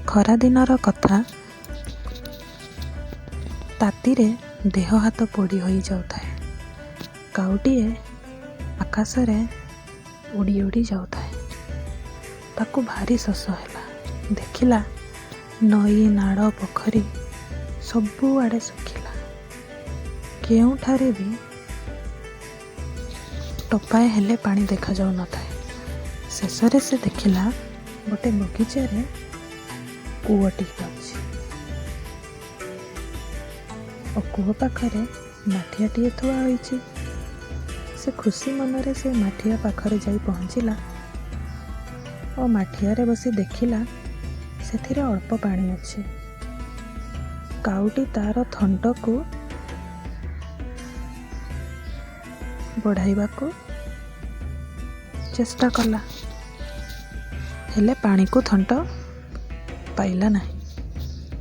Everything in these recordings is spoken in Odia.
ଖରାଦିନର କଥା। ତାତିରେ ଦେହ ହାତ ପୋଡ଼ି ହୋଇଯାଉଥାଏ। କାଉଟିଏ ଆକାଶରେ ଉଡ଼ି ଉଡ଼ି ଯାଉଥାଏ। ତାକୁ ଭାରି ଶୋଷ ହେଲା। ଦେଖିଲା, ନଈ, ନାଳ, ପୋଖରୀ ସବୁଆଡ଼େ ଶୁଖିଲା। କେଉଁଠାରେ ବି ଟୋପାଏ ହେଲେ ପାଣି ଦେଖାଯାଉନଥାଏ। ଶେଷରେ ସେ ଦେଖିଲା, ଗୋଟେ ବଗିଚାରେ କୂଅଟିଏ ଅଛି ଓ କୂଅ ପାଖରେ ମାଠିଆଟିଏ ଥୁଆ ହୋଇଛି। ସେ ଖୁସି ମନରେ ସେ ମାଠିଆ ପାଖରେ ଯାଇ ପହଞ୍ଚିଲା ଓ ମାଠିଆରେ ବସି ଦେଖିଲା, ସେଥିରେ ଅଳ୍ପ ପାଣି ଅଛି। କାଉଟି ତାର ଥଣ୍ଟକୁ ବଢ଼ାଇବାକୁ ଚେଷ୍ଟା କଲା, ହେଲେ ପାଣିକୁ ଥଣ୍ଟ ପାଇଲା ନାହିଁ।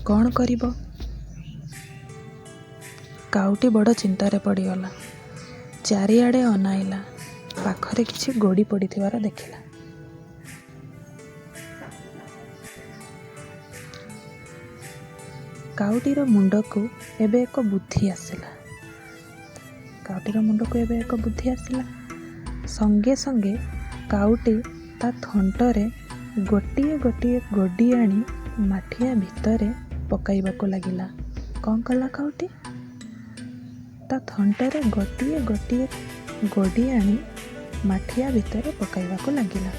କ'ଣ କରିବ? କାଉଟି ବଡ଼ ଚିନ୍ତାରେ ପଡ଼ିଗଲା। ଚାରିଆଡ଼େ ଅନାଇଲା। ପାଖରେ କିଛି ଗୋଡ଼ି ପଡ଼ିଥିବାର ଦେଖିଲା। କାଉଟିର ମୁଣ୍ଡକୁ ଏବେ ଏକ ବୁଦ୍ଧି ଆସିଲା। କାଉଟିର ମୁଣ୍ଡକୁ ଏବେ ଏକ ବୁଦ୍ଧି ଆସିଲା। ସଙ୍ଗେ ସଙ୍ଗେ କାଉଟି ତା ଥଣ୍ଟରେ ଗୋଟିଏ ଗୋଟିଏ ଗୋଡ଼ି ଆଣି ମାଠିଆ ଭିତରେ ପକାଇବାକୁ ଲାଗିଲା। କ'ଣ କଲା କାଉଟି? ତା ଥଣ୍ଟରେ ଗୋଟିଏ ଗୋଟିଏ ଗୋଡ଼ି ଆଣି ମାଠିଆ ଭିତରେ ପକାଇବାକୁ ଲାଗିଲା।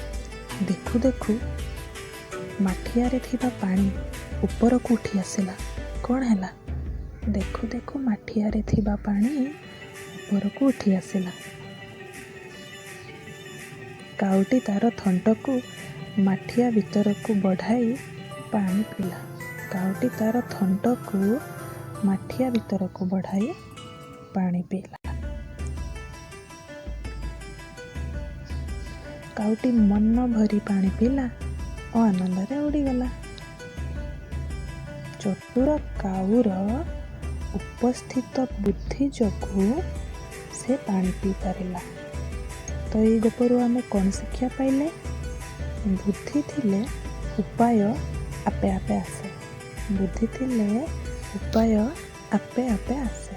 ଦେଖୁ ଦେଖୁ ମାଠିଆରେ ଥିବା ପାଣି ଉପରକୁ ଉଠି ଆସିଲା। କ'ଣ ହେଲା? ଦେଖୁ ଦେଖୁ ମାଠିଆରେ ଥିବା ପାଣି ଉପରକୁ ଉଠି ଆସିଲା। କାଉଟି ତାର ଥଣ୍ଟକୁ ମାଠିଆ ଭିତରକୁ ବଢ଼ାଇ ପାଣି ପିଇଲା। କାଉଟି ତାର ଥଣ୍ଟକୁ ମାଠିଆ ଭିତରକୁ ବଢ଼ାଇ ପାଣି ପିଇଲା। କାଉଟି ମନ ଭରି ପାଣି ପିଇଲା ଓ ଆନନ୍ଦରେ ଉଡ଼ିଗଲା। ଚତୁର କାଉର ଉପସ୍ଥିତ ବୁଦ୍ଧି ଯୋଗୁଁ ସେ ପାଣି ପିଇ ପାରିଲା। ତ ଏଇ ଗପରୁ ଆମେ କ'ଣ ଶିକ୍ଷା ପାଇଲେ? ବୁଦ୍ଧି ଥିଲେ ଉପାୟ ଆପେ ଆପେ ଆସେ। ବୁଦ୍ଧି ଥିଲେ ଉପାୟ ଆପେ ଆପେ ଆସେ।